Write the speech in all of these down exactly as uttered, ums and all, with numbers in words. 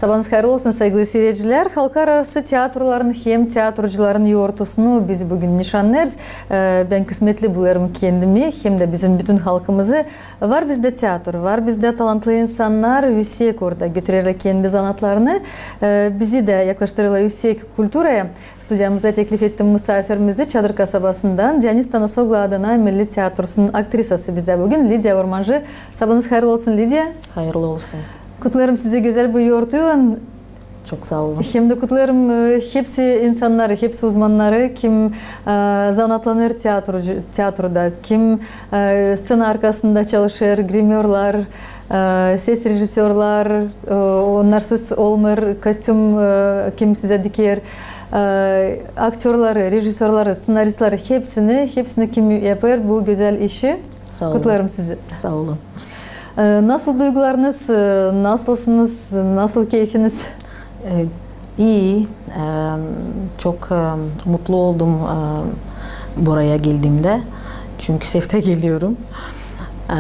Sabanız hayırlı olsun, saygılı siiredicilär. Halklararası teatroların hem teatrocuların yortusunu biz büün nişannêêrız. E, bän kısmetli bulêrım kendimi hem dä bizim bütün halkımızı. Var bizdä teatro, var bizdä talantlı insannar, üüsek orada götürerlär kendi zanaatlarını. E, bizi dä yaklaştırêrlar üüsek kulturaya. Studiyamızda teklif ettim musaafirimizi Çadır kasabasından, Dionis Tanasoglu adına Milli teatrosunun aktrisası bizdä büün Lidiya Ormancı. Sabanız hayırlı olsun, Lidiya. Hayırlı olsun. Kutlêêrım sizi gözäl bu yortuylan. Çok saa olun. Hem dä kutlêêrım, e, hepsi insannarı, hepsi uzmannarı, kim, e, zanaatlanêr teatrocu-, teatroda, kim, e, sţena arkasında çalışêr, grimörlar, e, ses rejissörlar, e, onnarsız olmêêr, kostüm, e, kim sizä diker, e, aktörları, rejissörları, stsenaristleri, hepsini, hepsini kim yapêr bu gözäl işi. Saa olun. Kutlêêrım sizi. Saa olun. E, nasıl duygularınız, e, nasılsınız, nasıl keyfiniz? E, ii, e, çok, e, mutlu oldum, e, buraya geldiimdä. Çünkü sefte geliyordum. E,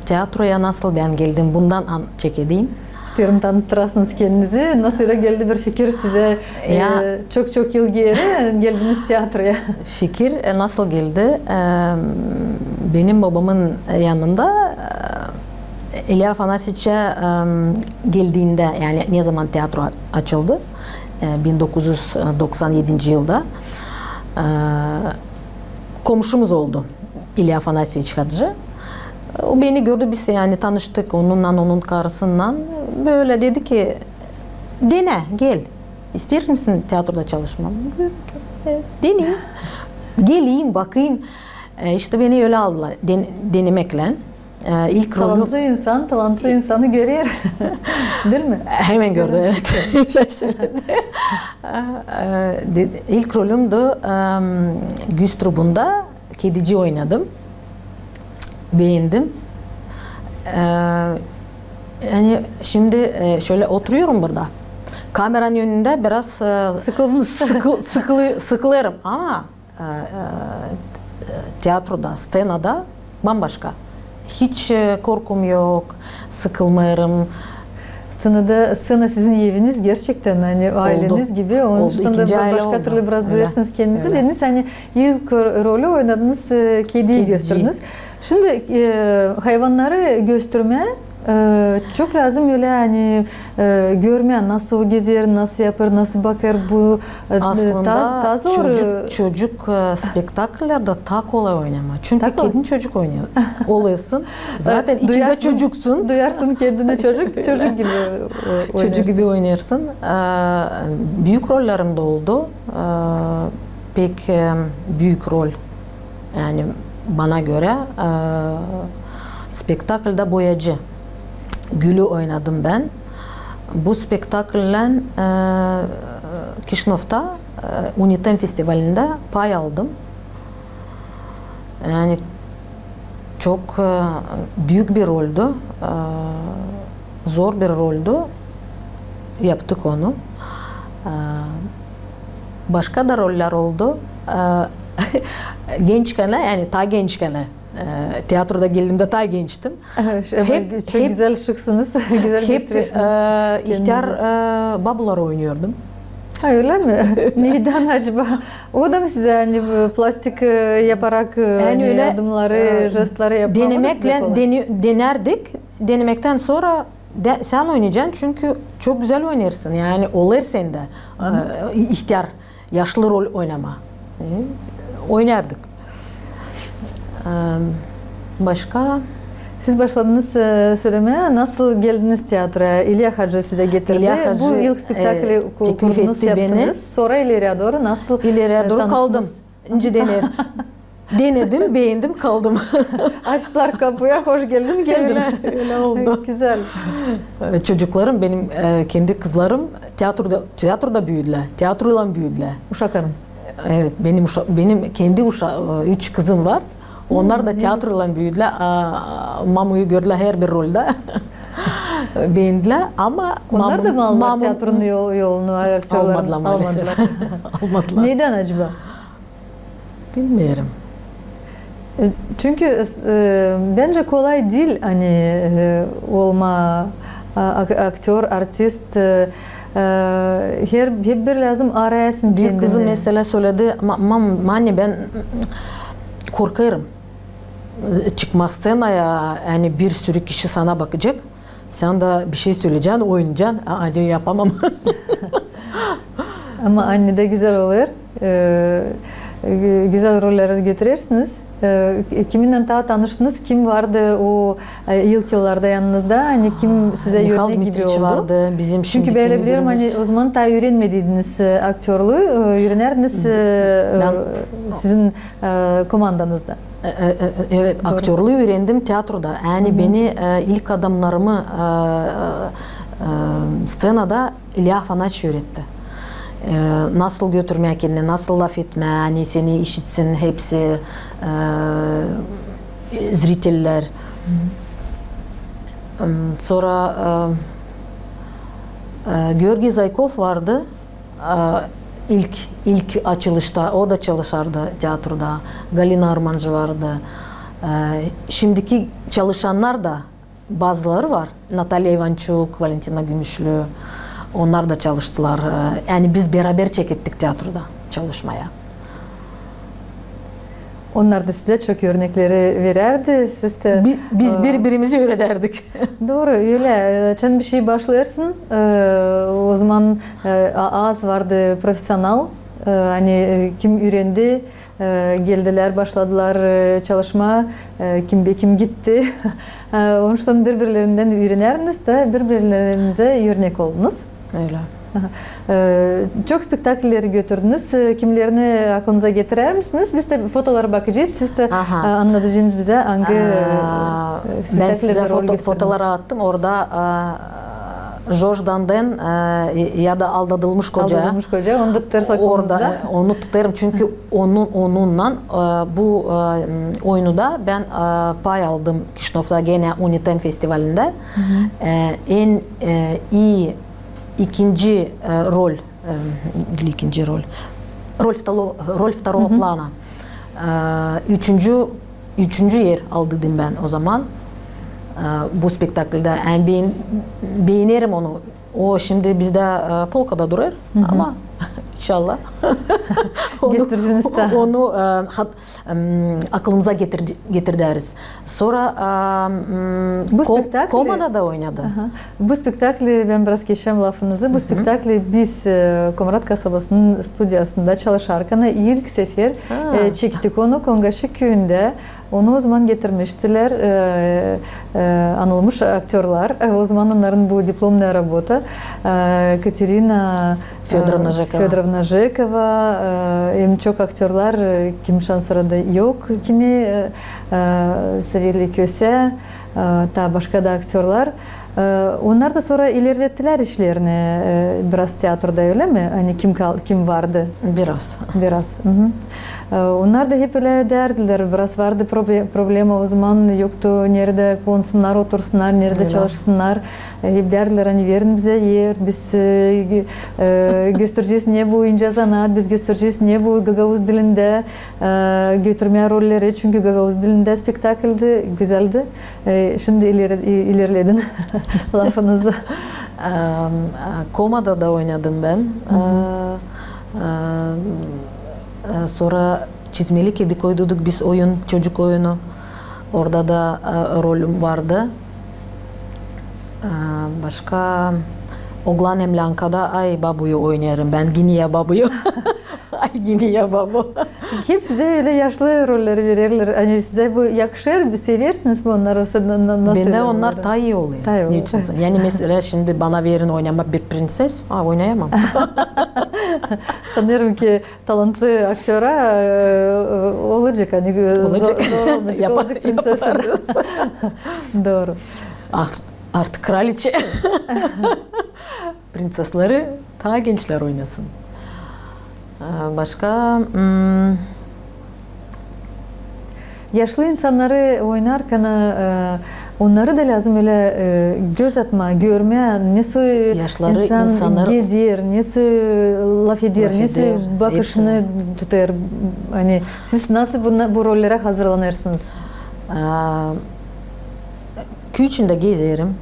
teatroya nasıl bän geldim, bundan an-, çekedeyim. İsteerim tanıttırasınız kendinizi. Nasıl ölä geldi bir fikir sizä, e, çok-çok yıl geeri geldiniz teatroya? Fikir, e, nasıl geldi? E, benim bobamın yanında, e, İlya Afanasyeviçä, e, geldiindä, yani ne zaman teatro açıldı, e, bin dokuz üz doksan edinci yılda, e, komşumuz oldu İlya Afanasyeviç Hacı. O beni gördü, biz yani tanıştık onunnan, onun karısınnan. Bölä dedi ki, denä, gel. İsteer misin teatroda çalışmaa? Dedim ki, e, deneyim. Geleyim, bakayım. E, işte beni ölä aldılar den-, denemeklän. E, ilk rolü... Talantlı insan talantlı insanı görer. Diil mi? Hemen gördü, evet. Ölä söledi. E, de-, ilk rolümdü, e, Güz trubunda kedici oynadım. Beendim. E, yani şimdi, e, şölä oturuyorum burada. Kameranın önündä biraz, e, sıkıl-, sıkı-, sıkılêrım ama, e, e, teatroda, stsenada bambaşka. Hiç, e, korkum yok, sıkılmêêrım. Stsenada, stsena sizin eviniz gerçektän, ani ayleniz gibi. Onun için dä başka türlü biraz duyêrsınız kendinizi. Dediniz, ani ilk ro-, rolü oynadınız, e, kediyi gösterdiniz. Şimdi, e, hayvannarı göstermää, e, çok lääzım ölä, ani, e, görmää, nasıl o gezer, nasıl yapêr, nasıl bakêr bu, e, aslında ta zor, e, çocuk, çocuk, e, spektakıllerdä taa kolay oynamaa. Çünkü kendin çocuk oynêêrsın. Olêrsın. Zaten içindä çocuksun. Duyarsın kendini çocuk, çocuk gibi oynêêrsın. Çocuk gibi oynêêrsın. E, büük rollerim dä oldu. E, pek, e, büük rol. Yani bana görä, e, spektakldä Boyacı Gülü oynadım bän. Bu spektakllän, e, Kişinövda, e, UNITEM festivalindä pay aldım. Yani çok, e, büük bir roldü, e, zor bir roldü. Yaptık onu. E, başka da roller oldu. E, gençkänä, yani taa gençkänä, e, teatroda geldiimdä taa gençtim. Çok gözäl şıksınız, gözäl gösterersiniz kendinizi. Hep, e, ihtär, e, babuları oynuyordum. Ha, ölä mi? Neydän acaba? O da mı sizä, ani, e, plastik, e, yaparak, e, ani ölä, adımnarı, e, jestleri yapmaa, o da mı sizä kolay? Denemää, dene-, denärdik. Denemektän sora dä sän oynayacan, çünkü çok gözäl oynêêrsın, yani olêr sendä, e, ihtär, yaşlı rol oynamaa. E, oynardık. E, başka? Siz başladınız, e, sölemää, nasıl geldiniz teatroya? İlya Hacı sizä getirdi. İlya Hacı, e, teklif etti beni. Bu ilk spektakli ku-, kurdunuz, yaptınız. Sora ileriyä dooru nasıl, e, tanıştınız? İleriyä dooru kaldım. İnci dener. Denedim, beendim, kaldım. Açtılar kapuyu, hoş geldin, geldim. Ölä, ölä oldu. Gözäl. E, çocuklarım, benim, e, kendi kızlarım teatroda, teatroda büüdülär, teatroylan büüdülär. Uşaklarınız? Evet, benim uşa-, benim kendi uşa-, e, üç kızım var. Onnar da teatroylan büüdülär, a, mamuyu gördülär herbir roldä. Beendilär, ama... Onnar da mı aldılar teatronun yol-, yolunu, aktörlerin? Almadılar maalesef. Almadılar. Neydän acaba? Bilmeerim. E, çünkü, e, bence kolay diil, ani, e, olmaa A-, ak-, aktör, artist, e, e, her, hep bir lääzım arayasın kendini. Büük kızım mesela söledi, "Ma-, mam-, anne, bän korkêrım çıkmaa sţenaya, ani bir sürü kişi sana bakacek, sän dä bişey söleyecän, oynayacan." A, ani yapamam. Ama annedä gözäl olêr. E, e, gözäl rolleri götürersiniz. E, kiminnän taa tanıştınız? Kim vardı o, e, ilk yıllarda yanınızda? Ani kim sizä örnek gibi oldu? Mihal Dmitriç vardı, bizim şimdiki müdürümüz. Çünkü bän öyle bilirim, ani o zaman taa üürenmediydiniz, e, aktörluyu, e, üürenärdiniz, e, e, sizin, e, komandanızda. E, e, e, evet, aktörluyu üürendim teatroda. Ani beni, e, ilk adımnarımı, e, e, e, sţenada İlya Afanaç üüretti. E, nasıl götürmää kendini, nasıl lafetmää, ani seni işitsin hepsi, e, zritellär. M, sora, e, e, Georgiy Zaykov vardı. E, ilk, ilk açılışta o da çalışardı teatroda. Galina Armancı vardı. E, şimdiki çalışannar da bazıları var. Natalya İvançuk, Valentina Gümüşlü. Onnar da çalıştılar. E, ani biz beraber çekettik teatroda çalışmaya. Onnar da sizä çok örnekleri verärdi, siz dä. Bi-, biz, e, biri-birimizi üüredärdik. Dooru, ölä. E, açan bişey başlêêrsın, e, o zaman, e, a-, az vardı profesional, e, ani, e, kim üürendi, e, geldilär, başladılar, e, çalışmaa, e, kim be kim gitti. E, onuştan biri-birlerindän üürenärdiniz dä biri-birlerinizä örnek oldunuz. Ölä. Aha. E, çok spektaklleri götürdünüz. E, kimlerini aklınıza getirär misiniz? Biz dä fotolara bakacez. Siz dä, e, annadacenız bizä, angı, e, spektakllerdä rol götürdünüz. Bän sizä foto-, fotoları attım. Orada, e, Jorj Danden, e, ya da Aldadılmış koca. Aldadılmış koca, onu da tutarsın aklımızda. Orada, e, onu tutarım, çünkü onun, onunnan, e, bu, e, oyunuda bän, e, pay aldım Kişinövda genä UNİTEM festivalında. E, en, e, ii ikinci, e, rol, e, ikinci rol, роль второго, роль второго плана. E, üçüncü, üçüncü er aldıydım bän o zaman, e, bu spektaklda. Yani been-, beenerim onu. O şindi bizdä, e, polkada durêr, ama inşallah onu, onu, e, hat-, em, aklımıza getir-, getirdäriz. Sora, em, bu ko-, spektakli-, Komada da oynadım. Aha. Bu spektakli, bän biraz keserim lafınızı, bu spektakli biz, e, Komrat kasabasının studiyasında çalışarkan ilk sefer, e, çektik onu Kongaşık küüyündä. Onu o zaman getirmiştilär, e, e, anılmış aktörlar. E, o zaman onnarın bu diplomnaya rabota. E, Katerina, e, Födorovna Jekova. Födorovna Jekova, e, hem çok aktörlar, e, kim şansora da yok, kimi, e, e, Savelya Kösä, e, taa başka da aktörlar. E, onnar da sora ilerlettilär işlerini, e, biraz teatroda, ölä mi? Ani kim kal-, kim vardı? Biraz. Biraz. E, onnar da hep ölä deerdilär, biraz vardı proble-, problema, o zaman yoktu neredä konsunnar, otursunnar, neredä çalışsınnar. E, hep deerdilär, ani verin bizä er, biz, e, gö-, e, gösterecez, ne bu incä zanaat, biz gösterecez, ne bu gagauz dilindä, e, götürmää rolleri, çünkü gagauz dilindä spektakldi, gözäldi. E, şindi ileri-, i-, ilerledin lafınızı. Em, e, Komada da oynadım bän. E, e, e, sora Çizmeli kedi koyduk biz oyun, çocuk oyunu. Orada da, e, rolüm vardı. E, başka Oglan hem Lyankada Ay babuyu oynêêrım bän, Giniya babuyu. Ay, Giniya babu. Hep sizä ölä yaşlı rolleri vererlär. Ani sizä bu yakışêr, seversiniz mi onnarı? Bendä onnar taa ii olêr. Taa ii olêr. Yani, meselä, şindi bana verin oynamaa bir prinses, a, oynayamam. Sanêrım ki, talantlı aktöra, e, olacek, ani, e, zor, zor olmayacek, olacek prinsesa. Dooru. Artık kraliçe. Prinsesleri taa gençlär oynasın. E, başka, mm, yaşlı insannarı oynarkan, e, onnarı da lääzım ölä, e, göz atmaa, görmää, nesoy insan gezer, nesoy lafeder, nesoy bakışını tutêr. Ani siz nasıl bu rollerä hazırlanêrsınız? E, küüyün içindä gezerim.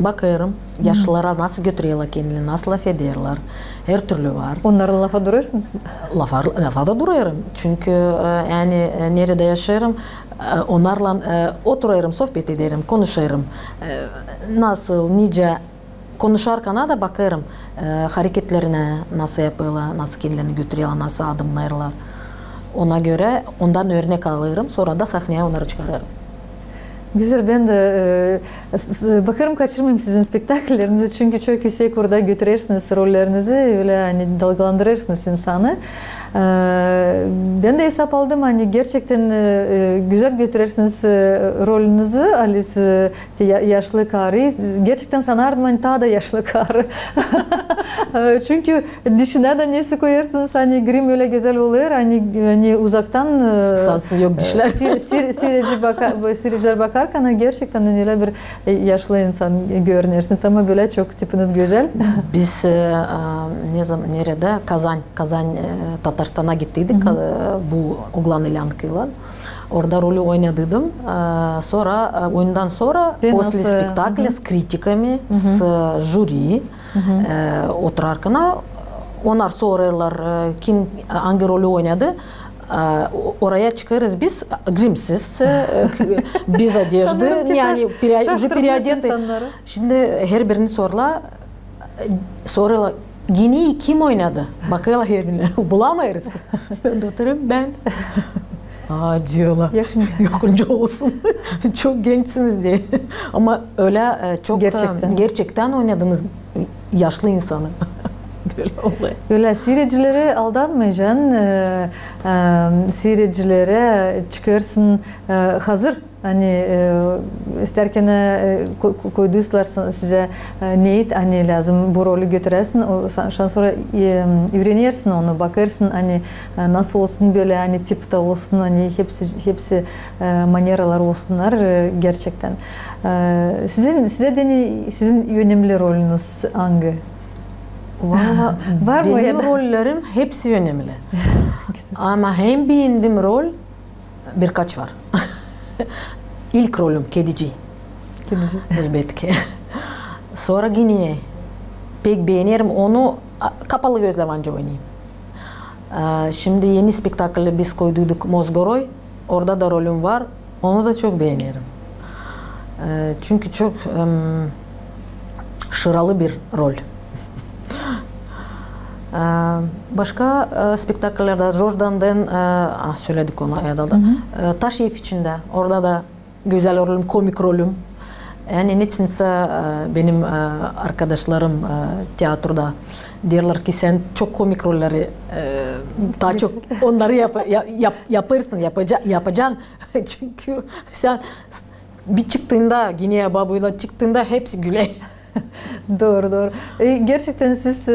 Bakêrım, yaşlılara nasıl götürerlär kendini, nasıl lafederlär. Her türlü var. Onnarlan lafa durêrsınız mı? Lafa, lafa da durêrım. Çünkü, e, yani, e, neredä yaşêêrım, e, onnarlan, e, oturêrım, sohbet ederim, konuşêrım. E, nasıl, nicä, konuşarkana da bakêrım, e, hareketlerinä, nasıl yapêrlar, nasıl kendilerini götürerlär, nasıl adımnêêrlar. Ona görä ondan örnek alêrım, sora da sahneyä onnarı çıkarêrım. Gözäl, bän dä, e, s-, s-, bakêrım, kaçırmayım sizin spektakllerinizi, çünkü çok üüsek orada götürersiniz rollerinizi, ölä, ani, dalgalandırêrsınız insanı. E, bän dä esap aldım, ani, gerçektän, e, e, gözäl götürersiniz, e, rolünüzü, Alis, e, te ya-, yaşlı karı. Gerçektän sanardım, ani, taa da yaşlı karı. E, çünkü dişinä dä neysä koyêrsınız, ani grim ölä gözäl olêr, ani, ani uzaktan, e, sansın yok dişlär. E, sir-, sir-, sireci baka-, sireciler bakarkan, ani gerçektän ölä bir, e, yaşlı insan görünersiniz, ama bölä çok tipiniz gözäl. Biz, e, e, ne zaman, neredä? Kazan, Kazan, e, Tatarstana gittiydik, e, bu oglan ilän kıylan. Orada rolü oynadıydım. E, sora, e, oyundan sora, после спектакля, с критиками, с жюри, e, oturarkana, onnar sorêrlar, e, kim, e, angı rolü oynadı. E, o-, oraya çıkêrız biz, grimsiz, e, k-, без одежды, yani, пере-, уже переодетый. Şimdi herbirini sorêrlar, e, sorêrlar, Geniyi kim oynadı? Bakêrlar herbirine. Bulamêêrız. Bän dä oturêrım, bän. Aa, diyorlar. Yok, yok, nicä olsun. Çok gençsiniz diye. Ama ölä, e, çok, e, gerçektän oynadınız yaşlı insanı. Bölä olêr. Ölä, sirecileri aldatmayacan, e, e, sirecileri çıkêrsın, e, hazır. Ani, e, isterkän, e, ko-, ko-, koyduysalar sa-, sizä, e, neet, ani lääzım bu rolü götüräsin, o, sa-, şan sora, e, üürenersin onu, bakêrsın, ani, e, nasıl olsun bölä, ani tip ta olsun, ani hepsi, hepsi, e, maneralar olsunnar, e, gerçektän. E, sizin, sizä deyni, sizin önemli rolünüz angı? Valla, var mı benim rollerim hepsi önemli. Ama en beendim rol birkaç var. İlk rolüm kedici. Kedici. Elbetki. Sora Geniyi. Pek beenerim onu, a, kapalı gözlä ancak oynêêrım. A, şimdi eni spektakli biz koyduyduk Mozgoroj. Orada da rolüm var. Onu da çok beenerim. E, çünkü çok, em, şıralı bir rol. E, başka, e, spektakllerdä Jorj Danden, e, a, söledik onu, e, dalda. E, Taş ev içindä. Orada da gözäl rolüm, komik rolüm. Yani neçinsä, e, benim, e, arkadaşlarım, e, teatroda deerlär ki, sän çok komik rolleri, e, taa çok onnarı yap-, ya-, yap-, yapêrsın, yapaca-, yapacan. Çünkü sän bir çıktıyında, Geniyi babuylan çıktıyında hepsi gülä. Dooru, dooru. E, gerçektän siz, e,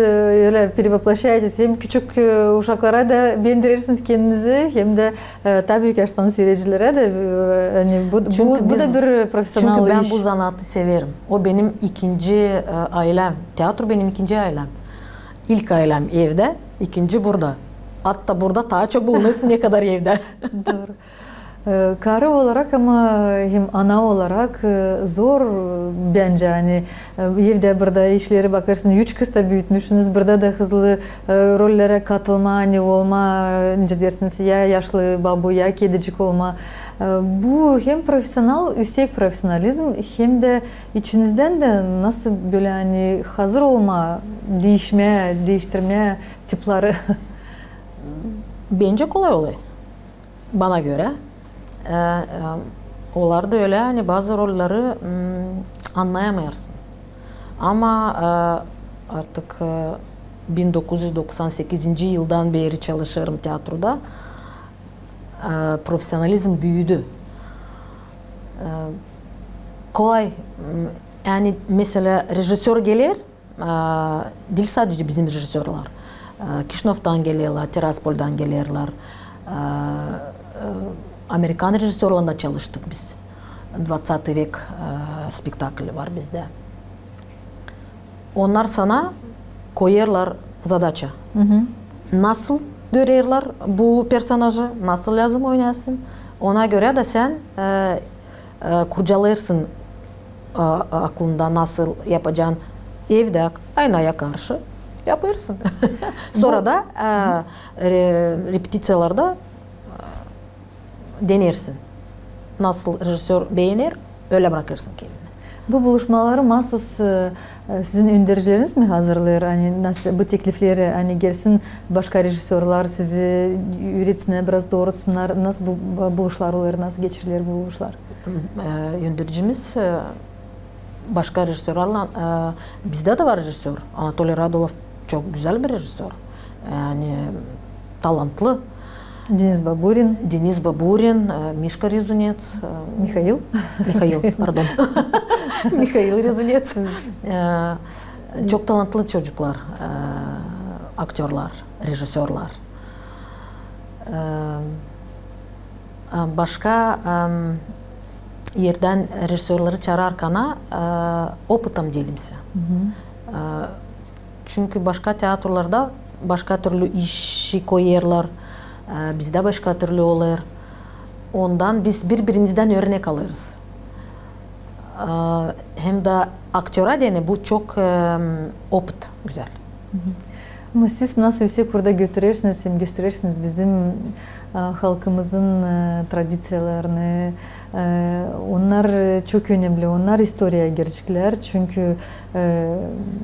ölä перевоплощаетесь. Hem küçük, e, uşaklara da benderersiniz kendinizi, hem dä, e, taa büük yaştan siirecilerä dä, e, ani bu, bu, bu da bir profesional iş. Çünkü bän bu zanaatı severim. O benim ikinci, e, aylem. Teatro benim ikinci aylem. İlk aylem evdä, ikinci burada. Hatta burada taa çok bulunêrsın, ne kadar evdä. Dooru. E, karı olarak, ama hem ana olarak, e, zor, e, bence, ani, e, evdä, burada işleri bakêrsın, üç kız da büütmüşsünüz, burada da hızlı, e, rollerä katılma, ani olma, e, nicä deersiniz, ya yaşlı babu, ya kedicik olma. E, bu hem profesional, üüsek profesionalizm, hem dä içinizdän dä nasıl bölä, ani hazır olma, diişmää, diiştirmää tipleri. Bence kolay olêr. Bana görä, e, e, olar da ölä, ani bazı rolleri, m, annayamêêrsın. Ama, e, artık, e, bin dokuz üz doksan sekizinci yıldan beeri çalışêrım teatroda. E, profesionalizm büüdü. E, kolay, m, yani, meselä, rejissör geler, e, diil sadecä bizim rejissörlar. E, Kişinövdan gelerlär, Tiraspoldan gelerlär. E, e, amerikan rejissörlarında çalıştık biz. Двадцатый век, e, spektakli var bizdä. Onnar sana koyêrlar zadaça. Nasıl görerlär bu personajı, nasıl lääzım oynasın. Ona görä dä sän, e, e, kurcalêrsın a, aklında nasıl yapacan evdä, aynaya karşı yapêrsın. Sora da, e, re-, repetiţiyalarda, e, denersin. Nasıl režisör beener, ölä brakêrsın kendini. Bu buluşmaları maasuz, e, e, sizin öndercileriniz mi hazırlêêr? Ani nasıl bu teklifleri, ani gelsin başka režisörlar sizi üüretsinär, biraz doorutsunnar, nasıl bu, bu buluşlar olêr, nasıl geçiriler bu buluşlar? E, öndercimiz, e, başka režisörlarlan, e, bizdä dä var režisör. Anatoliy Radulov çok gözäl bir režisör. Yani, talantlı. Denis Baburin. Denis Baburin, e, Mişka Rezunets, e, Mihail. Mihail, pardon. Mihail Rezunets. E, çok talantlı çocuklar, e, aktörlar, režisörlar. E, e, başka, e, erdän režisörları çaararkana, e, opıtım delimsä. E, Çünkü başka teatrolarda başka türlü işi koyêrlar, e, bizdä başka türlü olêr. Ondan biz biri-birimizdän örnek alêrız. E, hem dä aktörä deyni bu çok, e, opıt gözäl. Ama siz nasıl üüsek urda götürersiniz hem gösterersiniz bizim, e, halkımızın, e, tradiţiyalarını, e, onnar, e, çok önemli, onnar istoriyaya girecekler. Çünkü E,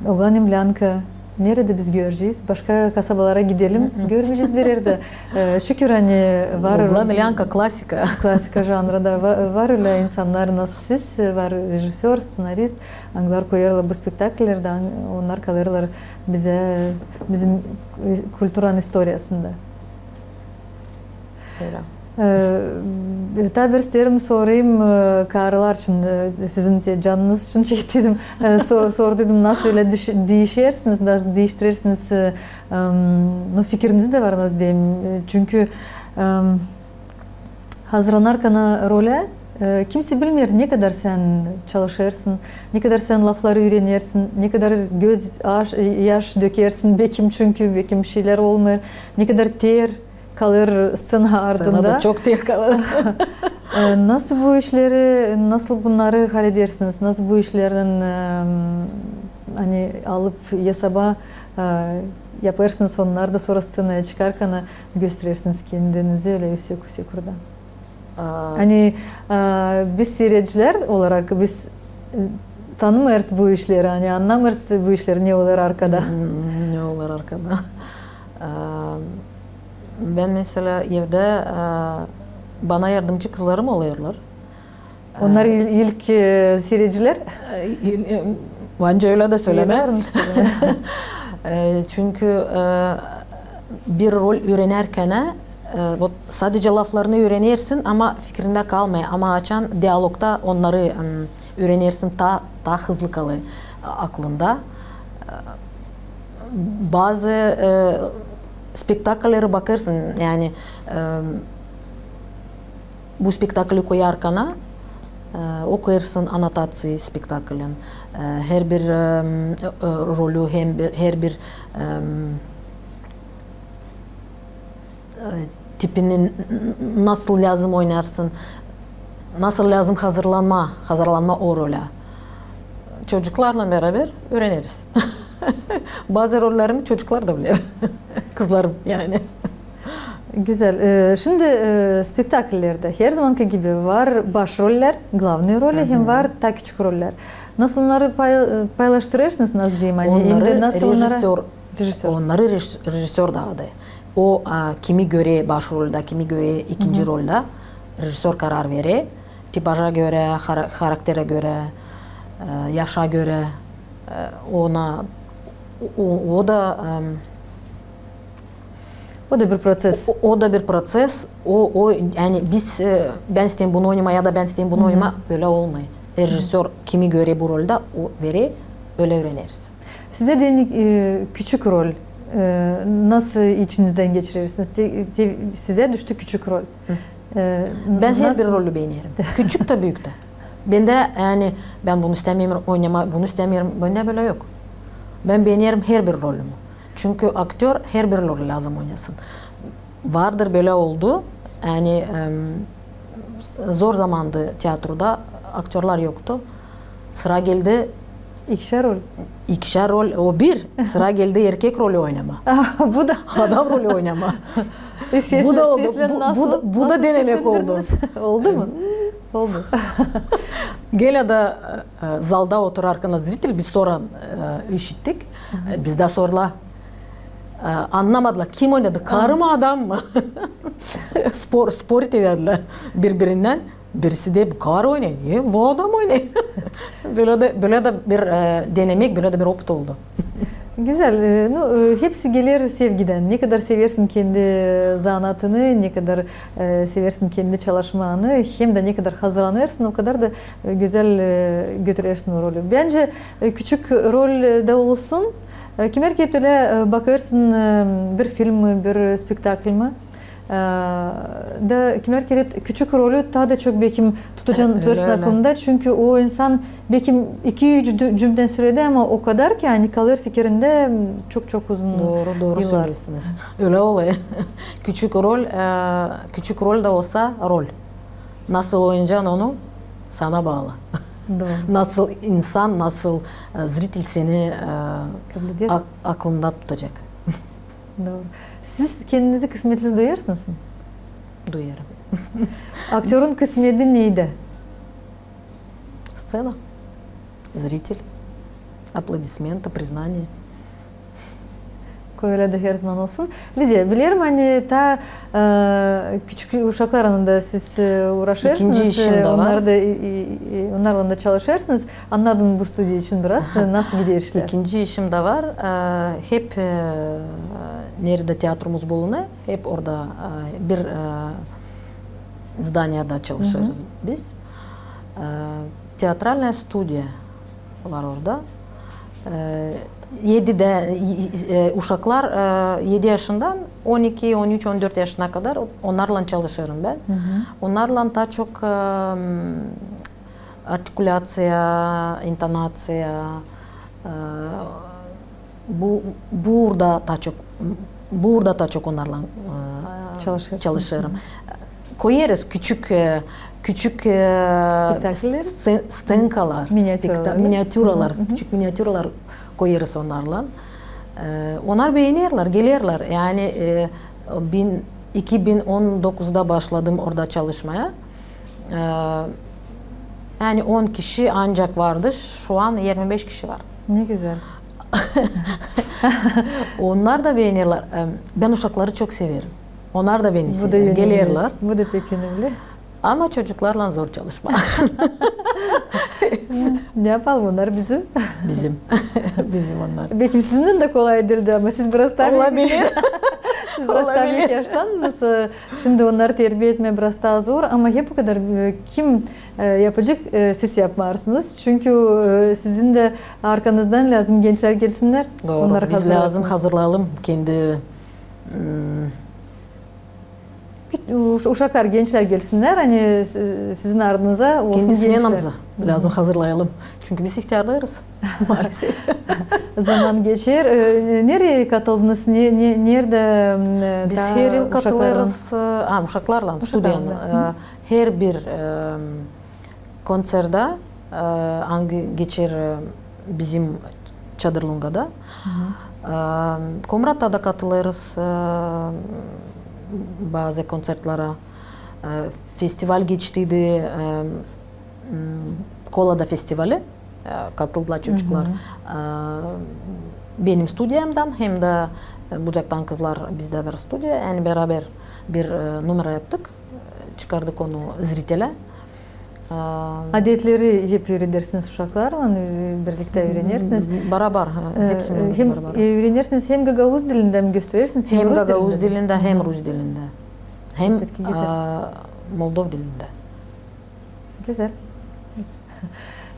Oglan i Mlyanka neredä biz görecez? Başka kasabalara gidelim, görmeyecez bir erdä. E, şükür, ani var. Oglan i Mlyanka klasika. Klasika janrada va-, var ölä insannar, nasıl siz, var režisör, sţenarist, angılar koyêrlar bu spektakillerdä, onnar kalêrlar bizä, bizim, e, kulturanın istoriyasında. Ölä. E, taa bir isteerim sorayım, e, karılar için, e, sizin te-, canınız için çektirdim. E, so-, sordum, nasıl ölä düş-, diişersiniz, nasıl diiştirersiniz, e, em, no, fikiriniz dä var, nasıl deyim. E, çünkü, em, hazırlanarkana rolä, e, kimsey bilmeer, ne kadar sän çalışêrsın, ne kadar sän lafları üürenersin, ne kadar göz aş-, yaş dökersin, bekim, çünkü bekim şeylär olmêêr, ne kadar ter, kalêr sţena ardında. Sţenada çok ter kalêr. E, nasıl bu işleri, nasıl bunnarı halledersiniz? Nasıl bu işlernin, e, ani alıp esaba, e, yapêrsınız onnarı da, sora sţenaya çıkarkana gösterersiniz kendinizi ölä üüsek, üüsek urda? A, ani, a, biz siiredicilär olarak biz, e, tanımêêrız bu işleri, ani annamêêrız bu işleri, ne olêr arkada. Ne olêr arkada. A, bän, meselä, evdä, a, bana yardımcı kızlarım olêrlar. Onnar il-, ilk, e, siiredicilär? E, e, e, bence ölä dä sölemää. E, çünkü, e, bir rol üürenärkänä, e, vot, sadecä laflarını üürenersin, ama fikirindä kalmêêr. Ama açan dialogta onnarı, em, üürenersin, taa, taa hızlı kalêr, e, aklında. E, bazı, e, spektaklleri bakêrsın, yani, e, bu spektakli koyarkana, e, okuyêrsın anotaţiya spektaklin, e, herbir, em, e, rolü, hem bir, herbir, em, e, tipini n-, n-, nasıl lääzım oynarsın, nasıl lääzım hazırlanmaa, hazırlanmaa o rolä. Çocuklarlan beraber üüreneriz. Bazı rollerimi çocuklar da biler. Kızlarım, yani. Gözäl. E, şindi, e, spektakillerdä herzamankı gibi var baş rollär, glavnıy rolü, hem var taa küçük rollär. Nasıl onnarı pay-, e, paylaştırêrsınız, nasıl deyim, ani, hem dä nasıl onnarı režisör, režisör. Onnarı rež-, režisör daadı. O, a, kimi görer baş roldä, kimi görer ikinci roldä, režisör karar verer. Tipaja görä, hara-, harakterä görä, e, yaşa görä, e, ona, o, o, o da, em, o da bir proţes. O, o da bir proţes. O, o, yani biz, e, bän isteerim bunu oynamaa ya da bän isteerim bunu oynamaa, ölä olmêêr. Režisör kimi görer bu roldä, o verer, ölä üüreneriz. Sizä deyni, e, küçük rol, e, nasıl içinizdän geçirersiniz? Te-, te-, sizä düştü küçük rol. E, bän herbir rolü beenerim. Küçük tä, büük tä. Bendä, yani, bän bunu istämeerim oynamaa, bunu istämeerim, bendä bölä yok. Bän beenerim herbir rolümü. Çünkü aktör herbir rolü lääzım oynasın. Vardır bölä oldu, yani, em, zor zamandı teatroda aktörlar yoktu. Sıra geldi. İkişär rol. İkişär rol, o bir. Sıra geldi erkek rolü oynama. Bu da. Adam rolü oynama. Bu da oldu. Bu da denemek oldu. Oldu mu? Oldu. Genä dä, e, zalda oturarkan zritel, biz sora, e, işittik. E, bizdä sorêrlar. E, annamadılar, kim oynadı, karı mı, adam mı? Spor, spor edärdilär biri-birindän. Birisi deer, bu karı oynêêr, e, bu adam oynêêr. Bölä dä, bölä dä bir, e, denemek, bölä dä bir opıt oldu. Gözäl. E, nu, e, hepsi geler sevgidän. Ne kadar seversin kendi zanaatını, ne kadar, e, seversin kendi çalışmanı, hem dä ne kadar hazırlanêrsın, o kadar da, e, gözäl, e, götürersin o rolü. Bence, e, küçük rol, e, dä olsun, e, kimerkerä ölä, e, bakêrsın, e, bir film mi, bir spektakl mı, e, da kimerkerä küçük rolü taa da çok bekim tutacan, e, tutarsın aklında, çünkü o insan bekim iki-üç cümlä söledi, ama o kadar ki, ani kalêr fikirindä çok-çok uzun yıllar. Dooru, dooru söleersiniz. Ölä olêr. Küçük rol, e, küçük rol dä olsa rol. Nasıl oynacan onu, sana baalı. Dooru. Nasıl insan, nasıl, e, zritel seni, e, aklında tutacek. Dooru. Siz kendinizi kısmetli duyêrsınız mı? Duyêrım. Aktörun kısmeti neydä? Sţena. Zritel. Aplodismentii, priznaniye. Koi ölä dä herzaman olsun. Lidiya, bilerim, ani taa, e, küçük uşaklarlan da siz, e, uuraşêrsınız, onnarlan da, e, e, onnarlan da çalışêrsınız. Annadım bu studiya için biraz, e, nasıl gider işlär? İkinci işim dä var. E, hep, e, neredä teatrumuz bulunêr, hep orada, e, bir, e, zdaniyada çalışêrız biz. E, teatralnaya studiya var orada. E, edä dä, e, e, uşaklar, e, edi yaşından on iki, on üç, on dört yaşına kadar onnarlan çalışêrım bän. Onnarlan taa çok, e, artikulâţiya, intonaţiya, e, bu, burada taa çok, burada taa çok onnarlan, e, çalışêrım. Koyêrız küçük, e, küçük, e, stenkalar, miniatüralar, küçük miniatüralar koyêrız onnarlan. E, onnar beenerlär, gelerlär. Yani, e, bin, iki bin on dokuzda başladım orada çalışmaya. E, yani on kişi ancak vardı, şu an irmi beş kişi var. Ne gözäl. Onnar da beenerlär. E, bän uşakları çok severim. Onnar da beni sever, gelerlär. Bu da pek önemli. Ama çocuklarlan zor çalışmaa. Ne yapalım, onnar bizim. Bizim. Bizim onnar. Bekim sizinnän dä kolay diildi, ama siz biraz taa büük yaştandınız. Şindi onnarı terbiya etmää biraz taa zor, ama hep o kadar, e, kim, e, yapacek, e, siz yapmarsınız. Çünkü, e, sizin dä arkanızdan lääzım gençlär gelsinnär. Dooru. Biz lääzım hazırlayalım kendi, m, Uşaklar, gençlär gelsinnär, ani sizin ardınıza olsun gençlär. Kendi smenamızı lääzım hazırlayalım. Çünkü biz ihtärlêêrız, maalesef. Zaman geçer. E, neredä katıldınız? Neredä? Biz her yıl katılêrız, e, uşaklarlan, studiyanın, e, her bir, e, konţertä, e, angı geçer, e, bizim Çadırlungada. E, Komratta da katılêrız, e, bazı konţertlere. E, festival geçtiydi, e, m, Kolada festivali. E, katıldılar çocuklar. E, benim studiyamdan hem dä, e, Bucaktan kızlar, bizdä var studiya, yani beraber bir, e, numara yaptık. Çıkardık onu zritelä. Adetleri hep üüredersiniz uşaklarlan, birliktä üürenersiniz. Barabar, ha, hepsini barabar. Hem üürenersiniz hem gagauz dilindä mi gösterersiniz, hem rus dilindä mi? Hem gagauz dilindä, hem rus dilindä. Hem, e, moldov dilindä. Gözäl.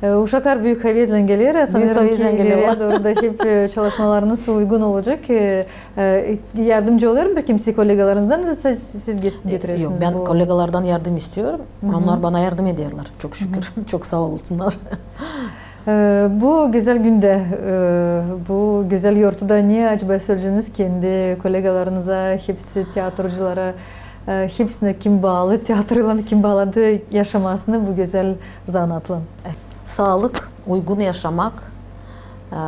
E, uşaklar büük havezlän geler, sanêrım ki, ileri dooru da hep, e, çalışmalarınız uygun olacek. E, e, yardımcı olêr mı bir kimsey kollegalarınızdan, da siz, siz götürersiniz? Yok, bän kollegalardan yardım isteerim. Onnar bana yardım ederlär, çok şükür. Çok saa olsunnar. E, bu gözäl gündä, e, bu gözäl yortuda ne acaba söleyeceniz kendi kollegalarınıza, hepsi teatroculara, e, hepsinä, kim baalı, teatroylan kim baalı yaşamasını bu gözäl zanaatlan? E, saalık, Uygun yaşamak, e,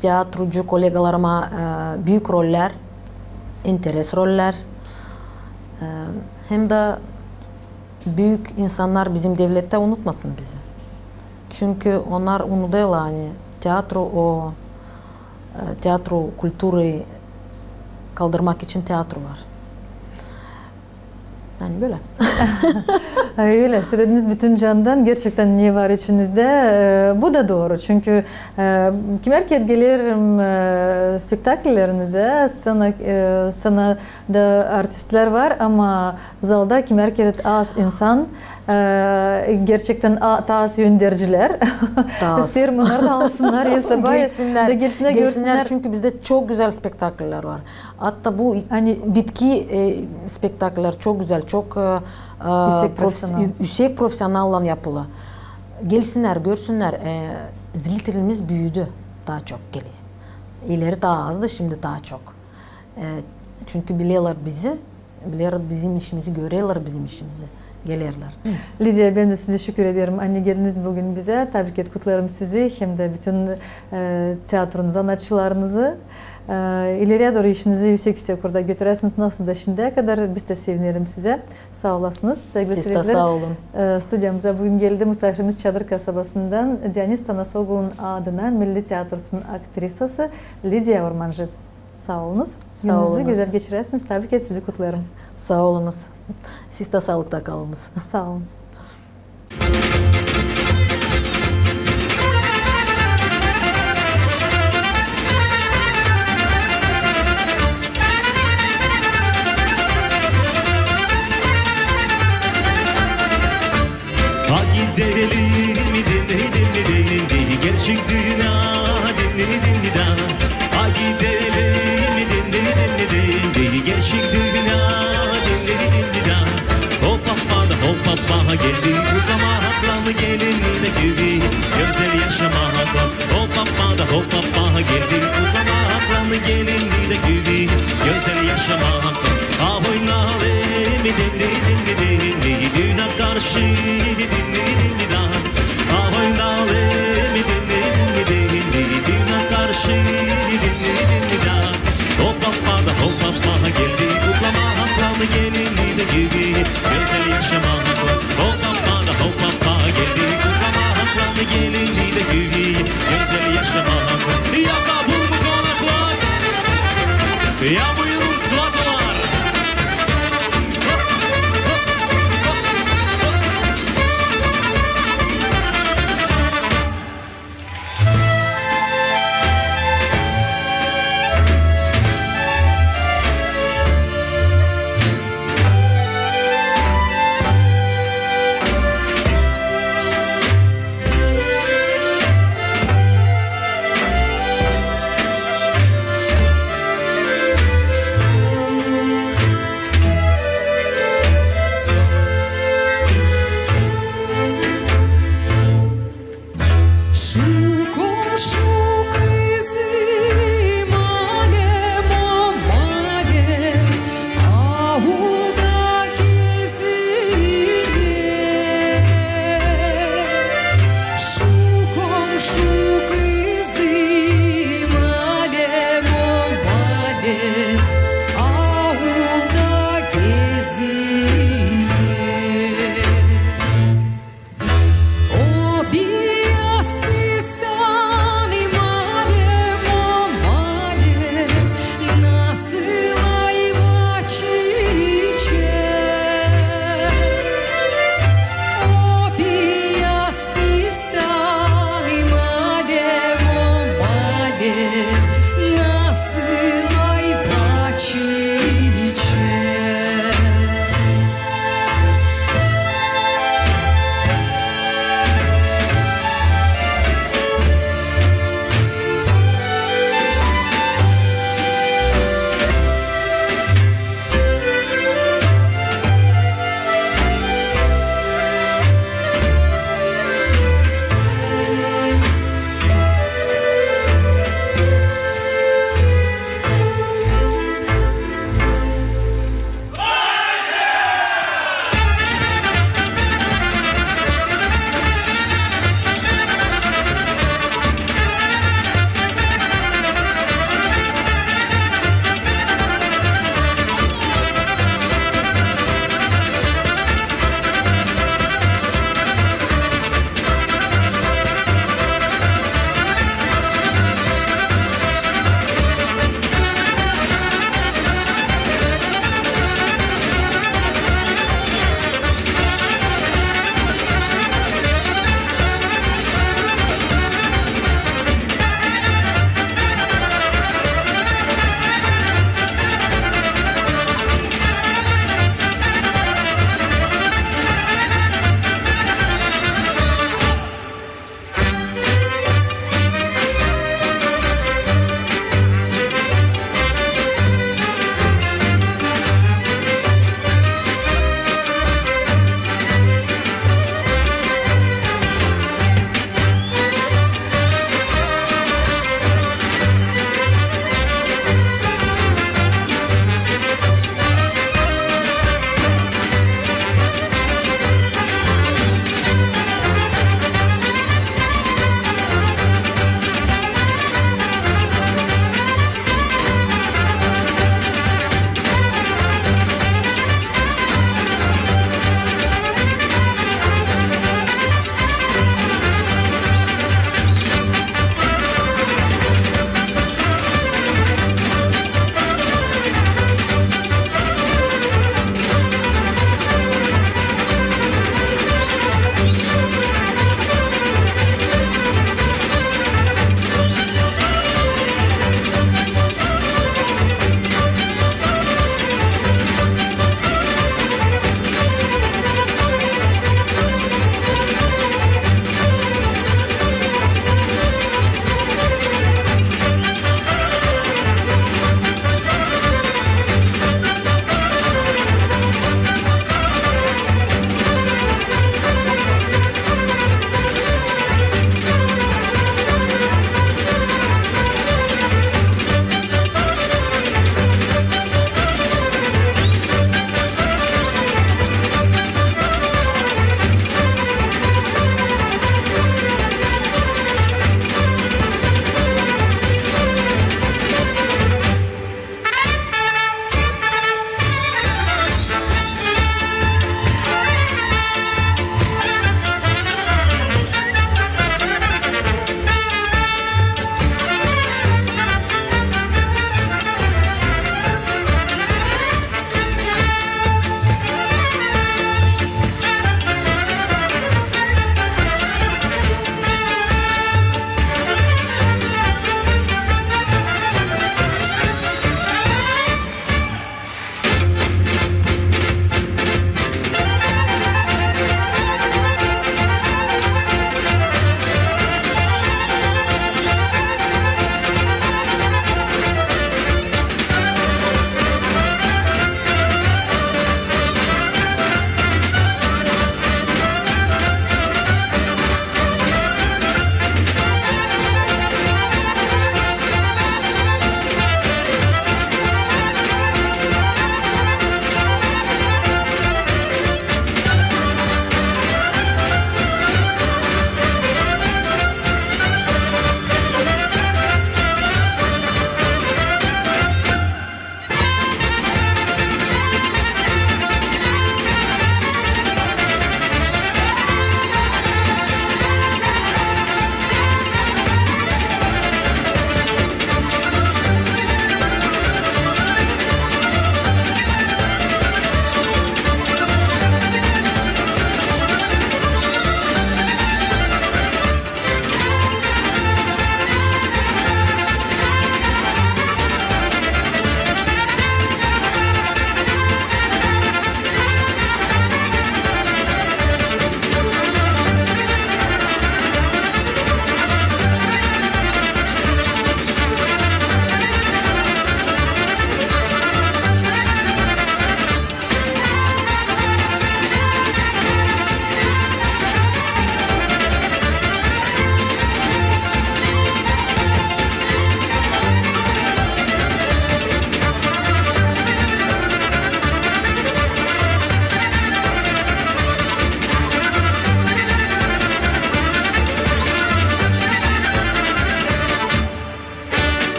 teatrocu kollegalarıma, e, büük roller, interes roller, e, hem dä büük insannar bizim devlettä unutmasın bizi. Çünkü onnar unudêrlar, ani teatro o, e, teatro kulturayı kaldırmak için teatro var. Yani bölä. Ay, ölä, sölediniz bütün candan, gerçektän ne var içinizdä. E, bu da dooru, çünkü, e, kimärkerä gelerim, e, spektakllerinizi, sţena, e, sţenada artistlär var, ama zalda kimärkerä az insan, e, gerçektän a-, taa az öndercilär. İsteerim, onnar da alsınnar ev sabaa, gelsinnär, da gelsinnär, gelsinnär, görsünnär. Çünkü bizdä çok gözäl spektaklllär var. Hatta bu, ani, bitki, e, spektaklllär çok gözäl, çok, e, e, üüsek profes-, profesional, ü-, üüsek profesionallan yapılı. Gelsinnär, görsünnär, e, zritelimiz büüdü, taa çok geler. İleri taa azdı, şindi taa çok. E, çünkü bilerlär bizi, bilerlär bizim işimizi, görerlär bizim işimizi, gelerlär. Lidiya, bän dä sizä şükür ederim, ani geldiniz büün bizä. Tabii ki kutlêêrım sizi hem dä bütün, e, teatronun zanaatçılarınızı. E, ileriyä dooru işinizi üüsek-üüsek uurda götüräsiniz, nasıl da şindiyä kadar. Biz dä sevinerim sizä. Saa olasınız. Siz dä saa olun. E, studiyamıza büün geldi musaafirimiz Çadır kasabasından Dionis Tanasoglunun adına Milli teatrosunun aktrisası Lidiya Ormancı. Saa olunuz. Saa olunuz. Gününüzü gözäl geçiräsiniz. Tabii ki sizi kutlêêrım. Saa olunuz. Siz dä saalıkta kalınız. Saa olun. Ha gidelim, dindi, dindi, dindi, gerçek dünnä, dindi, dindi, da. Ha gidelim, dindi, dindi, dindi, gerçek dünnä, dindi, dindi, da. Hop, hoppa da, hop, hoppa, geldi kutlamaklan, gelin de güvi, gözäl yaşamaklan. Hop, hoppa da, hop, hoppa, geldi kutlamaklan, gelin de güvi, gözäl yaşamaklan. A oynalım, dindi, dindi, dindi, dünnä karşı, dindi, dindi, da. A oynalım, dindi, dindi, dindi, dünnä karşı, dindi, dindi, da. Hop, hoppa da, hop, hoppa, geldi kutlamaklan, gelin de güvi, gözäl yaşamaklan. Hop, hoppa da, hop, hoppa, geldi kutlamaklan, gelin de güvi, gözäl yaşamaklan. Yaka, vur bu konaklan. Yaka.